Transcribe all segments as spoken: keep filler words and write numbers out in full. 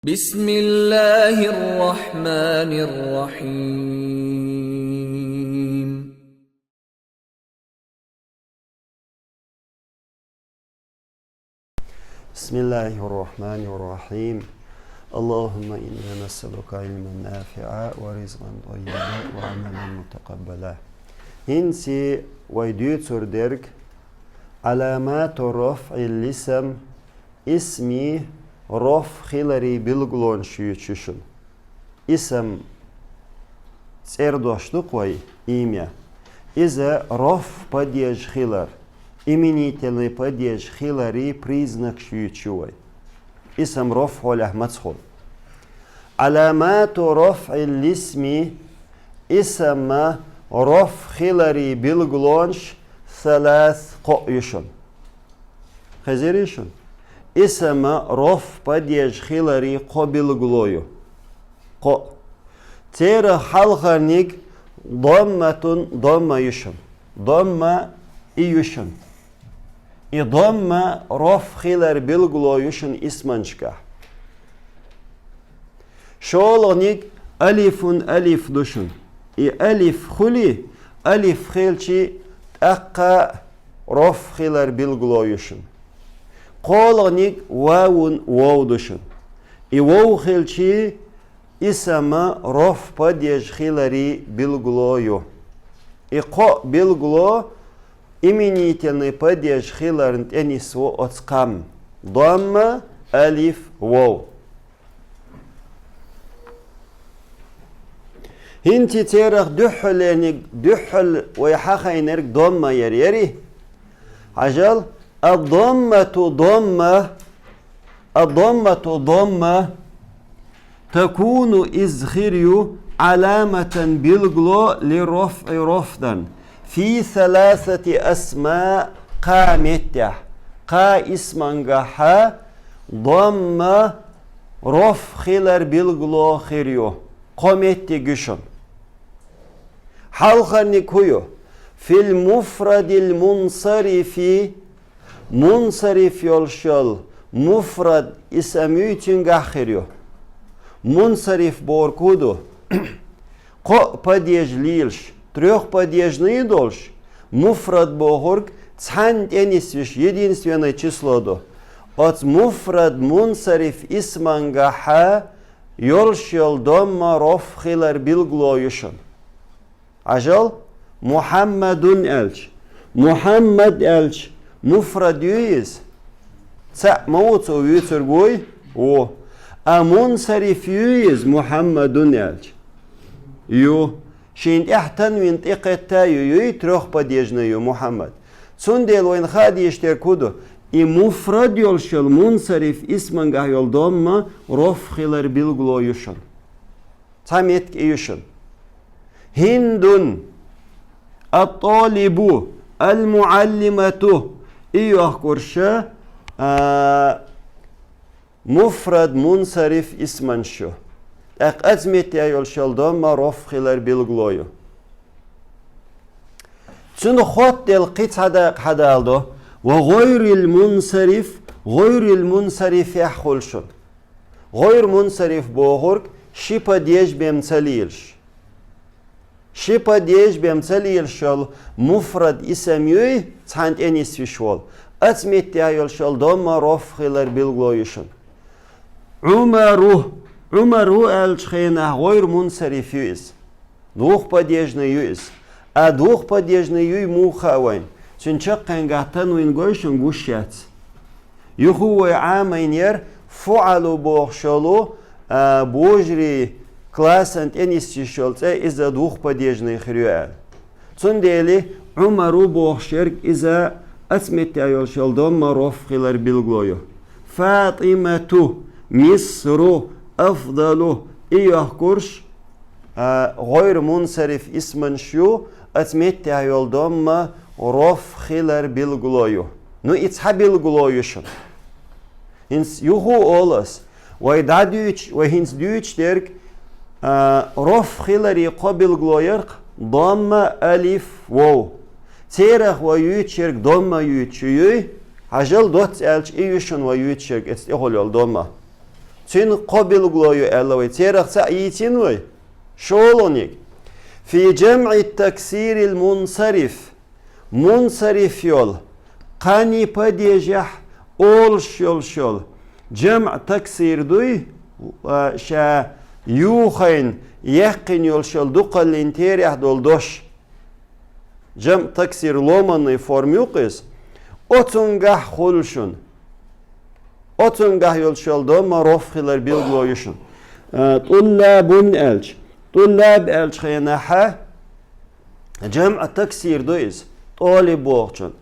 بسم الله الرحمن الرحيم. بسم الله الرحمن الرحيم. اللهم إنا نسألك علما نافعا ورزقا طيبا وعملا متقبلا. ХӀинца вай дуьйцур дерг علامات رفع الاسم, исма рофӀ хиларан билгалонаш ювцаш ю шуна. Исм цӀердош ду-кх вай, имя. Иза рофӀ падеж хилар, именительный падеж хиларан признакаш ювцаш ю вай. Исм рофӀ хьолехь маца хуьлу? علامات رفع الاسم, исм рофӀ хиларан билгалонаш, ثلاث, кхоъ ю шуна. Хезирий шуна? Исм рофӀ падеж хиларан кхо билгало ю. Кхоъ. Церан хьалхарниг ضمة, домма ю шуна. Домма и ю шуна. И домма рофӀ хиларан билгало ю шуна исманашкахь. ШолгӀаниг алифун, алиф ду шуна. И алиф хуьлий, алиф хилча тӀаккха рофӀ хиларан билгало ю шуна. КхоалгӀаниг вавун, вов ду шуна. И вов хилча исм рофӀ падеж хиларан билгало ю. И кхоъ билгало именительный падеж хиларна тӀенисво оцу кхам: домма, алиф, вов. ХӀинца церах дуьххьалерниг, дуьххьал вай хьахайнарг домма яр яри? Хьажал, الضمة, домма, الضمة, домма, تكون, иза хир ю, علامة, билгало, للرفع, рофӀан, في ثلاثة أسماء, кхаа меттехь, кхаа исмангахьа домма рофӀ хиларан билгало хир ю. Кхо меттиг ю шуна. Хьалхарниг хӀун ю? في المفرد المنصرف, мунсариф йолуш йолу муфрад исм юй, цуьнгахь хир ю. Мунсариф бохург хӀун ду? Кхоъ падеж лелаш, трёхпадежный долуш, муфрад бохург цхьанна тӀенисвеш, единственное число ду. Оцу муфрад мунсариф исмангахьа йолуш йолу домма рофӀ хиларан билгало ю шуна. Хьажал, Мухьаммадун аьлча. Мухьаммад аьлча, муфрад юй иза? Цхьаъ ма ву цо вуьйцург, вуй? Ву. А мунсариф юй иза, Мухьаммадун аьлча? Ю. Шена тӀехь танвин тӀекхетта ю, юй, трёхпадежный ю Мухьаммад. Цундела вайна хаа дезаш дерг хӀун ду? И муфрад йолуш йолу мунсариф исмангахь йолу домма рофӀ хиларан билгало ю шуна. Цхьа меттиг и ю шуна. ХӀиндун, ат-талибу, ал-муаллимату, и йохкурша, а, муфрад мунсариф исманаш ю. ТӀаккха оцу меттехь йолуш йолу домма рофӀ хиларан билгало ю. Цунах хоттаделла кхин цхьа дакъа хьадалдо: ва гӀойрил мунсариф, гӀойрил мунсарифехь хуьлу шуна. ГӀойр мунсариф бохург ши падеж бен ца лелаш. Ши падеж бен ца лелаш йолу муфрад исм юй, цхьанна тӀенисвеш волу, оцу меттехь йолуш йолу домма рофӀ хиларан билгало ю шуна. Ӏумару, Ӏумару аьллачу хенахь гӀойр мунсариф ю иза. Двухпадежный ю иза. А двухпадежный юй муха хаьа вайна? Цуьнан чаккхенгахь танвин гой шуна, гуш яц. Юха вай Ӏамийна яр фуӀалу бохуш йолу, а, божарий классан тӀенисйиш йолу цӀе, иза двухпадежный хир ю аьлла. Цундела Ӏумару бохуш ерг иза оцу меттехь йолуш йолу домма рофӀ хилар билгало ю. ФатӀимату, Мисру, Афдалу, и йохкурш, а, гӀойр мунсариф исманаш ю, оцу меттехь йолу домма рофӀ хилар билгало ю. Ну, и цхьа билгало ю шуна. ХӀинца юха а олу ас, вай дӀадуьйцуш, вай хӀинца дуьйцуш дерг, а, рофӀ хиларан кхо билгало яр-кх: домма, алиф, вов. Церах вай юьйцуш ерг домма юьйцуш ю, юй? Хьажал, доцца аьлча, и ю шуна вай юьйцуш ерг, оцу тӀехула йолу домма. Цуьнан кхо билгало ю аьлла вай. Церах цхьаъ йийцина вай? ШолгӀаниг. Фи джамъи таксирил мунсариф. Мунсариф йолу, кхаанний падежехь олуш йолуш йолу, джамъ таксир дуй, а, ша юхайна, яьккхина йолуш йолу дукхаллин терехь долу дош. Джамъ таксир ломанный форма ю-кх иза. Оцунгахь хуьлу шуна. Оцунгахь йолуш йолу домма роф хилар билгало ю шуна. А, тӀуллабун аьлча. ТӀуллаб аьллачу хенахьа, джамъ таксир ду иза, тӀолиб бохучун.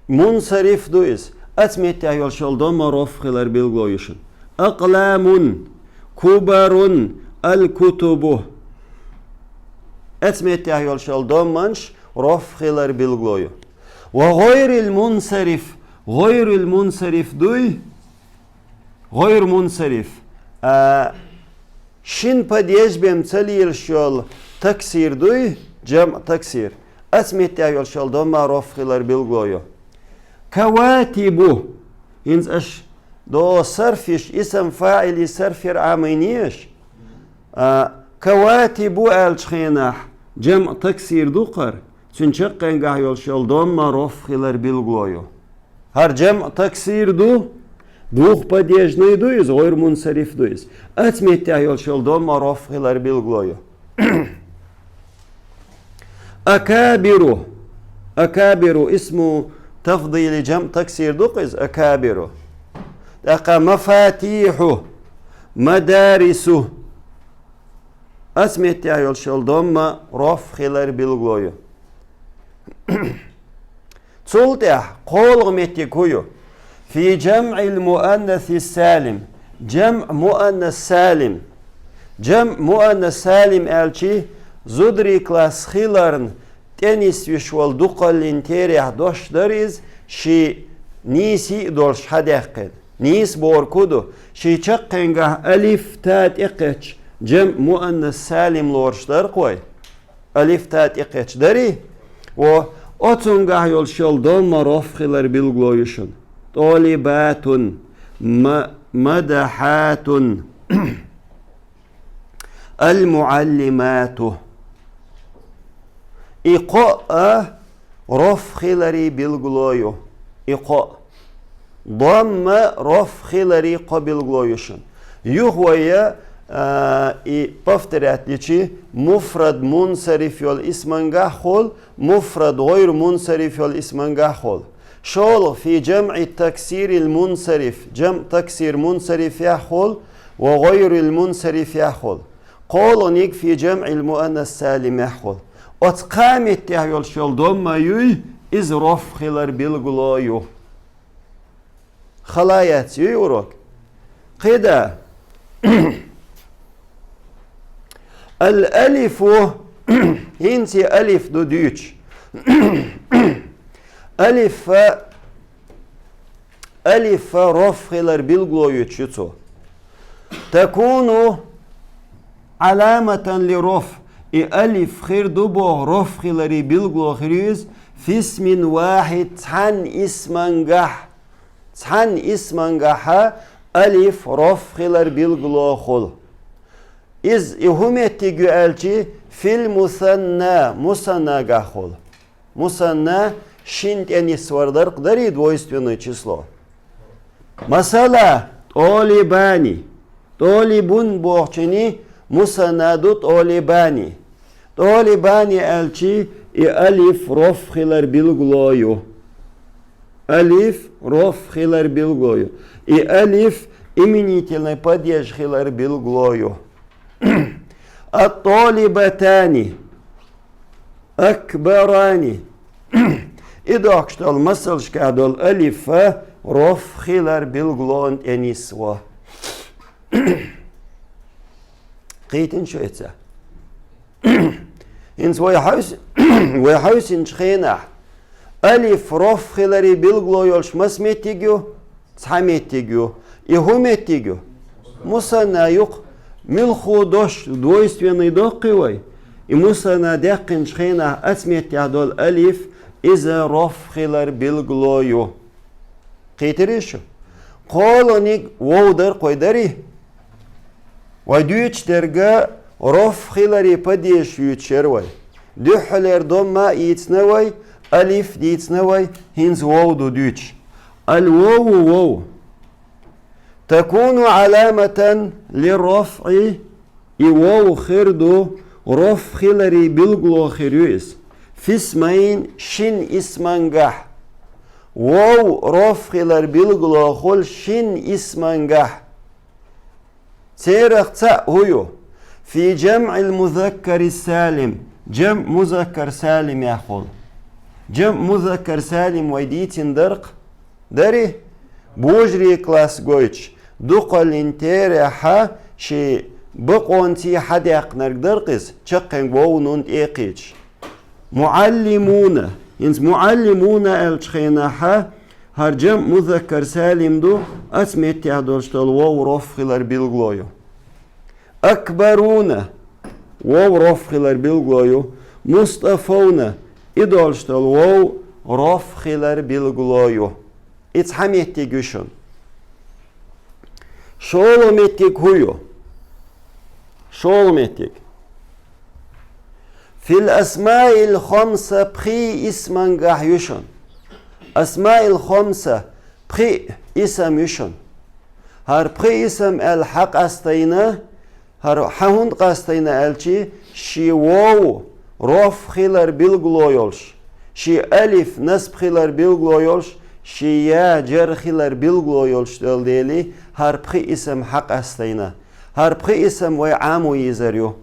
Мунсариф ду иза, оцу меттехь йолуш йолу домма роф хилар билгало ю шуна. Акъламун, кубарун, аль-кутубу. Оцу меттехь йолуш йолу домманаш роф хилар билгало ю. Ва гӀойрил мунсариф, гӀойрил мунсариф дуй, гӀойр мунсариф. А, шина падеж бен ца лелаш йолу таксир дуй, джамъ таксир. Оцу меттехь йолуш йолу домма роф хилар билгало ю. Каватибу. ХӀинца аша догӀу сарф йиш, исам фаӀили сарф яр Ӏамийна еш. А, каватибу аьллачу хенахь, джамъ таксир ду-кх хӀара, цуьнан чаккхенгахь йолуш йолу домма роф хилар билгало ю. ХӀара джамъ таксир ду, двухпадежный ду иза, гӀойр мунсариф ду иза. Оцу меттехь йолуш йолу домма роф хилар билгало ю. Акабиру. Акабиру, исму тафдили, джамъ таксир ду-кх иза, акабиру. ТӀаккха мафатихьу, мадарису. Оцу меттехь йолуш йолу домма роф хилар билгало ю. Цул тӀаьхьа кхоалгӀа меттиг хӀун ю? Фи джамъил муаннаси салим. Джамъ муаннас салим. Джамъ муаннас салим аьлчи, зударий класс хиларна тӀенисвеш волу дукхаллин терехь дош дара иза, ши нийса йиъ долуш хьадаьккхина. Нийса бохург хӀун ду? Ши чаккхенгахь алиф, та тӀекхетча, джамъ муаннас салим лоруш дара-кх вай. Алиф, та тӀекхетча дарий? Во, оцунгахь йолуш йолу домма роф хилар билгало ю шуна. ТӀолибатун, ма-, мадахьатун, аль-муаллимату. И кхоъ а роф хиларий билгало ю. И кхоъ. Домма роф хиларий кхо билгало ю шуна. Юха вай, а, и повторять дичи, муфрад мунсариф йолу исмангахь хуьлу, муфрад гӀойр мунсариф йолу исмангахь хуьлу. ШолгӀа фи джамъи таксирил мунсариф, джамъ таксир мунсарифехь хуьлу ва гӀойрил мунсарифехь хуьлу. КхоалгӀаниг фи джамъил муаннас салимехь хуьлу. Оцу кхаа меттехь йолуш йолу домма юй, иза роф хилар билгало ю. Хала яц юй урок? КхидӀа. Ал-алифу, хӀинца и алиф ду дуьйцуш. Алифа, алифа роф хилар билгало юьйцуш ю цо. Такуну Ӏаламатан ли роф. И алиф хир ду боху роф хиларий билгало хир ю иза, фисмин вахид, цхьана исмангахь. Цхьана исмангахьа алиф роф хилар билгало хуьлу. Иза и хӀун меттиг ю аьлчи, фил мусанна, мусаннагахь хуьлу. Мусанна шина тӀенисвар дара-кх, дарий, двойственное число. Масала, тӀолибани. ТӀолибун бохучуьнан мусанна ду тӀолибани. ТӀолибани аьлчи, и алиф роф хилар билгало ю. Алиф роф хилар билгало ю. И алиф именительный падеж хилар билгало ю. Ат-тӀолибатани. Акбарани. И дохкуш долу масалшкахь долу алифа роф хилар билгалонан тӀенисво. Кхийтина шу эца? ХӀинца вай хьовс-, вай хьовсинчу хенахь, алиф роф хиларий билгало йолуш маса меттиг ю? Цхьа меттиг ю. И хӀун меттиг ю? Мусанна ю-кх. Муьлхха дош двойственный доккхий вай? И мусанна даьккхинчу хенахь оцу меттехь долу алиф, иза роф хилар билгало ю. Кхийтирий шу? КхоалгӀаниг вов дара-кх вай, дарий? Вай дуьйцуш дерг роф хиларе падежаш юьйцуш яр вай. Дуьххьалера домма а йийцина вай, алиф дийцина вай, хӀинца вов ду дуьйцуш. Аль-вову вов. Такуну Ӏаламатан лир-рафӀи, и вов хир ду, роф хиларе билгало хир ю иза. Фи исмайн, шин исмангахь. Вов роф хилар билгало хуьлу шин исмангахь. Церах цхьаъ хӀун ю? Фи жамъил музаккари салим, жамъ музаккар салимехь хуьлу. Жамъ музаккар салим вай дийцина дара-кх, дарий? Божарий класс гойтуш, дукхаллин терахьа шен бакъонций хьадаьккхинарг дара-кх иза, чаккхенга вов, нун тӀе а кхийдаш. Муаллимуна. ХӀинца муаллимуна аьллачу хенахьа, хӀара жамъ музаккар салим ду, оцу меттехь долуш долу вов роф хилар билгало ю. Акбаруна, вов роф хилар билгало ю. Мустафовна, и долуш долу вов роф хилар билгало ю. И цхьа меттиг ю шуна. ШолгӀа меттиг хӀун ю? ШолгӀа меттиг. Фил асмаил хамса, пхи исмангахь ю шуна. Асмаил хамса, пхи исам ю шуна. ХӀара пхи исам аьлла хьан къастийна, хӀара хьан хӀунда къастийна аьлчи, шен вов роф хилар билгало йолуш, шен алиф насб хилар билгало йолуш, шен я жар хилар билгало йолуш долу дела, хӀара пхи исам хьан къастийна. ХӀара пхи исам вай Ӏамо йийзар ю.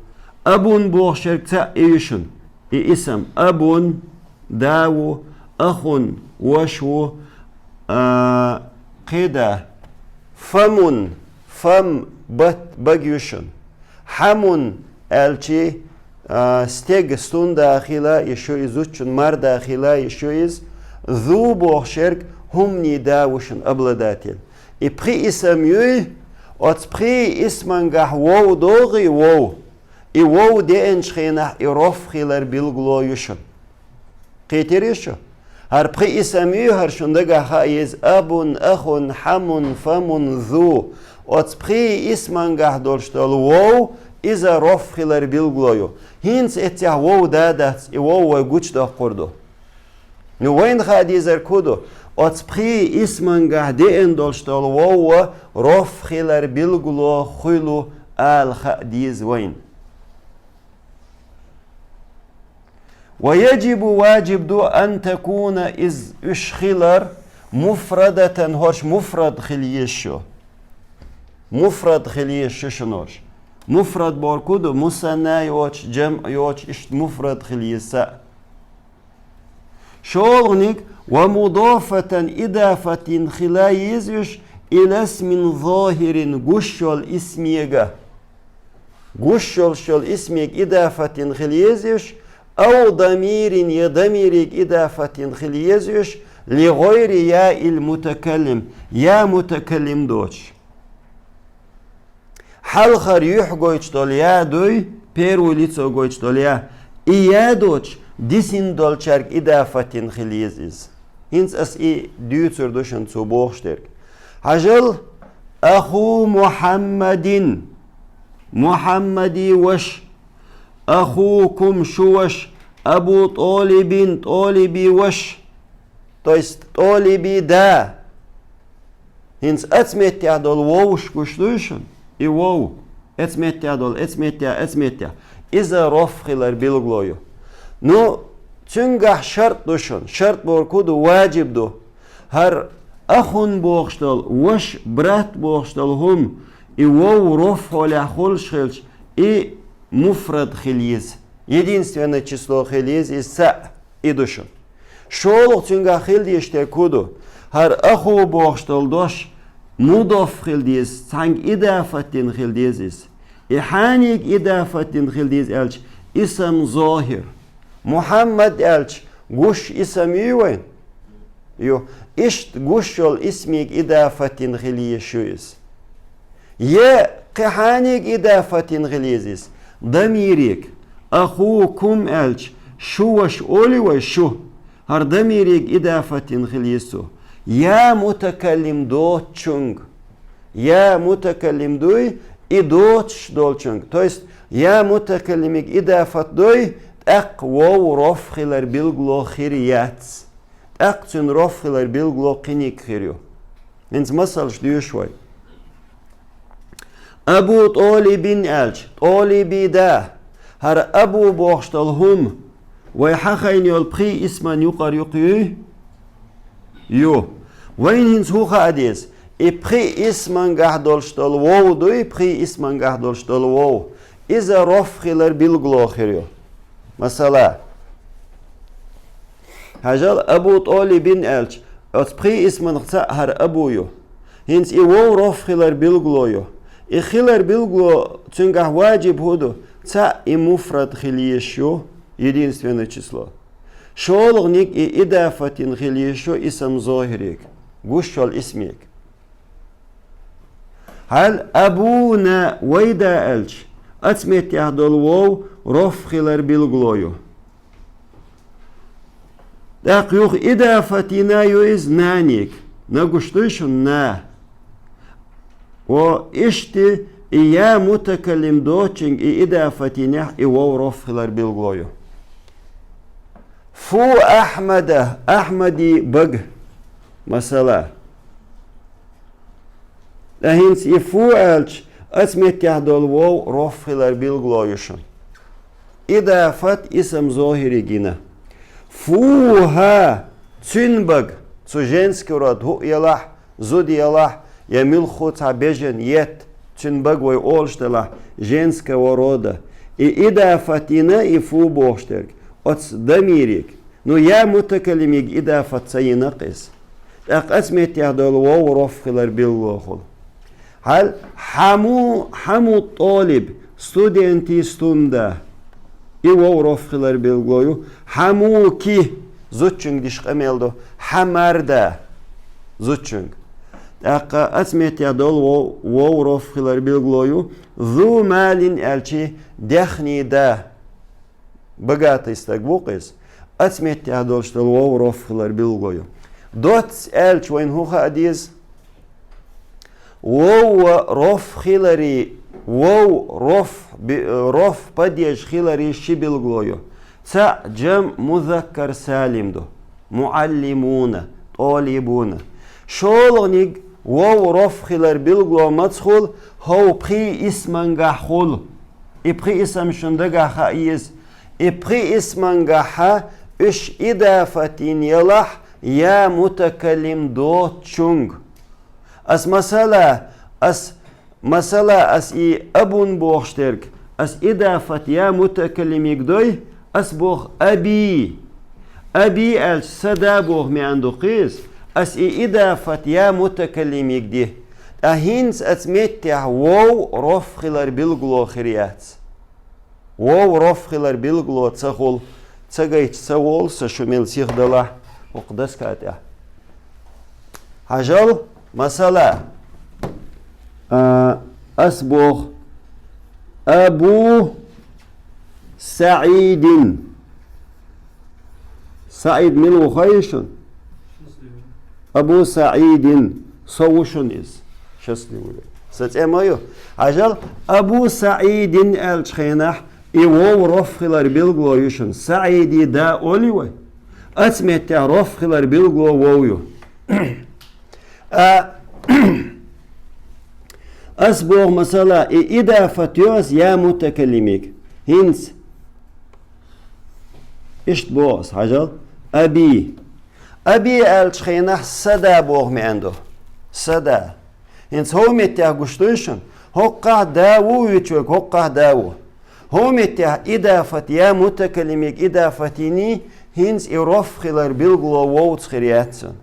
Абун бохуш ерг цхьаъ и ю шуна. И исам абун, да ву, ахун, ваша ву, а, кхин да, фамун, фам, бат, баг ю шуна. Хьамун аьлчи, а, стеган стун да хила йиш ю иза, зудчун мар да хила йиш ю иза. Зу бохуш ерг хӀуманийн да ву шуна, обладатель. И пхи исам юй, оцу пхи исмангахь вов догӀий, вов. И вов деанчу хенахь и роф хилар билгало ю шуна. Кхийтирий шу? ХӀара пхи исам юй, хӀара шун дагахь хаа еза: абун, ахун, хьамун, фамун, зу. Оцу пхи исмангахь долуш долу вов, иза роф хилар билгало ю. ХӀинца эццехь вов да дац, и вов вай гучудоккхур ду. Ну, вайна хаа дезарг хӀун ду? Оцу пхи исмангахь деана долуш долу вов роф хилар билгало хуьлу ала хаа деза вайна. Ва яжибу, важиб ду, ан такуна, из уьш хилар, муфрадатан, хӀорш муфрад хила еза шу. Муфрад хила еза шу шуна хӀорш. Муфрад бохург хӀун ду? Мусанна йоцуш, жамъ йоцуш, иштта муфрад хила еза. ШолгӀаниг, ва мудофатан, идафатин хила еза уьш, ила исмин зохирин, гуш йолу исмега. Гуш йолуш йолу исмега идафатин хила еза уьш, ау дамирин, я дамирега идафатин хила еза уьш, ли гӀойри яил мутакаллим, я мутакаллим доцуш. Хьалхара юьхь гойтуш долу я дуй, первое лицо гойтуш долу я. И я доцуш, дисина долчаьрга идафатин хила еза иза. ХӀинца ас и дуьйцур ду шуна цо бохуш дерг. Хьажал, аху Мухьаммадин, Мухьаммади ваш, ахукум, шу ваш, Абу ТӀолибин, ТӀолиби ваш, то есть ТӀолиби да. ХӀинца оцу меттехь долу вовш гуш дуй шуна? И вов. Оцу меттехь долу, оцу меттехь, оцу меттехь. Иза роф хилар билгало ю. Ну, цуьнгахь шарт ду шуна. Шарт бохург хӀун ду? Важиб ду. ХӀара ахун бохуш долу, ваш, брат бохуш долу хӀума, и вов роф хьолехь хуьлуш хилча, и муфрад хила еза. Единственное число хила еза, иза цхьаъ. И ду шуна. ШолгӀа цуьнгахь хила дезаш дерг хӀун ду? ХӀара аху бохуш долу дош мудоф хила деза, цхьаьнга идафат дина хила деза иза. И хьаьнега идафат дина хила деза аьлча, исам зохир. Мухьаммад аьлча, гуш исам юй вайн? Ю. Иштта гуш йолу исмега идафат дина хила еза шу иза. Я кхин хьаьнега идафат дина хила еза иза? Дамирега. Ахукум аьлча, шу ваш олий вай, шу. ХӀара дамирега идафат дина хила еза цо. Я мутакаллим доцучуьнга. Я мутакаллим дуй, И доцуш долчуьнга, то есть я мутакаллимига идафат дой, тӀаккха вов роф хилар билгало хир яц. ТӀаккха цуьнан роф хилар билгало кхиниг хир ю. ХӀинца масалаш доьшу вай. Абу ТӀолибин аьлча, ТӀолиби да. ХӀара Абу бохуш долу хӀума вай хьахийна йолу пхи исман юкъара юкъ юй? Ю. Вайна хӀинца хӀун хаа деза? И пхи исмангахь долуш долу вов дуй, пхи исмангахь долуш долу вов. Иза роф хилар билгало хир ю. Масала, хьажал, Абу ТӀолибин аьлча, оцу пхи исманах цхьаъ хӀара Абу ю. ХӀинца и вов роф хилар билгало ю. И хилар билгало цуьнгахь ваджиб хӀун ду? Цхьаъ и муфрад хила йиш ю, единственное число. ШолгӀаниг и идафатина хила йиш ю исам зохӀирига, гуш йолу исмига. Хьал абуна вай да аьлча, оцу меттехь долу вов роф хилар билгало ю. ТӀаккха юха идафатина ю иза нанига, на гуш дуй шуна, на. О, иштта и я мутакаллим доцучуьнга и идафатинехь и вов роф хилар билгало ю. Фу Ахьмада, Ахьмади бага, масала. Ткъа хӀинца и фу аьлча, оцу меттехь долу вов роф хилар билгало ю шуна. Идафат исам зохӀирига йина. Фуха, цуьнан бага, цу женский род хӀуъа ялахь, зуда ялахь, я муьлхха цхьа бежан, етт, цуьнан бага вай олуш делахь, женского рода. И идафатина и фу бохуш дерг, оцу дамирига. Ну, я мутакаллимига идафат ца йина-кх иза. ТӀаккха оцу меттехь долу вов роф хилар билгало хуьлу. Хьал хьаму, хьаму ТӀолиб, студентистун да. И вов роф хилар билгало ю. Хьамуки, зудчуьнга диш къамел ду. Хьамар да, зудчуьнга. ТӀаккха оцу меттехь долу вов, вов роф хилар билгало ю. Зу малин аьлчи, дехний да. Богатый стаг ву-кх иза. Оцу меттехь долуш долу вов роф хилар билгало ю. Доцца аьлча вайна хӀун хаа деза? Вов роф хилари, вов роф, би-, роф падеж хилари ши билгало ю. Цхьаъ джамъ музаккар салим ду. Муаллимуна, тӀолибуна. ШолгӀаниг вов роф хилар билгало маца хуьлу, хӀов пхи исмангахь хуьлу. И пхи исам шуна дагахь хаа еза. И пхи исмангахьа уьш идафатин ялахь я мутакаллим доцучуьнга. Ас масала, ас масала, ас и абун бохуш дерг, ас идафат я мутакаллимиг дой, ас боху аби. Аби аьлча, са да боху маьӀна ду-кх иза, ас и идафат я мутакаллимиг ди. Ткъа хӀинца оцу меттехь вов роф хилар билгало хир яц. Вов роф хилар билгало ца хуьлу, ца гайташ ца волу сан шу мел сиха далахь хӀокху доска тӀехь. Хьажал, масала, а, ас боху, Абу СаӀидин. СаӀид мила ву хаий шуна? Абу СаӀидин, со ву шуна иза. Счастливый. Сан цӀе ма ю. Хьажал, Абу СаӀидин аьллачу хенахь, и вов роф хилар билгало ю шуна. СаӀиди да олий вай? Оцу меттехь роф хилар билгало вов ю. А, ас боху, масала, и идафат йо ас я мутакаллимиг. ХӀинца. Иштта боху ас, хьажал. Аби. Аби аьллачу хенахь са да боху маьӀна ду. Са да. ХӀинца хӀокху меттехь гуш дуй шуна? ХӀокхахь да ву вичуьнга, хӀокхахь да ву. ХӀокху меттехь идафат я мутакаллимиг идафат йиний, хӀинца и роф хилар билгало вовца хир яц цуьнан.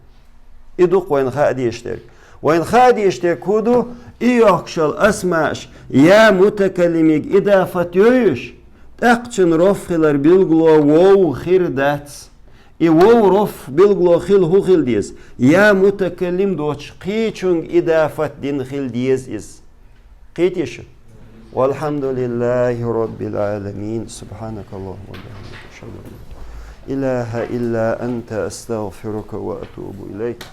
И ду-кх вайна хаа дезаш дерг. Вайна хаа дезаш дерг хӀун ду, и йохкуш йолу асмааш я мутакаллимиг идафат йойуш, тӀаккха цуьнан роф хилар билгало вов хир дац. И вов роф билгало хила хӀун хила деза? Я мутакаллим доцуш кхечуьнга идафат дина хила деза иза. Кхетий шу? والحمد لله رب العالمين. سبحانك اللهم وبحمدك. أشهد أن لا إله إلا أنت. أستغفرك وأتوب إليك.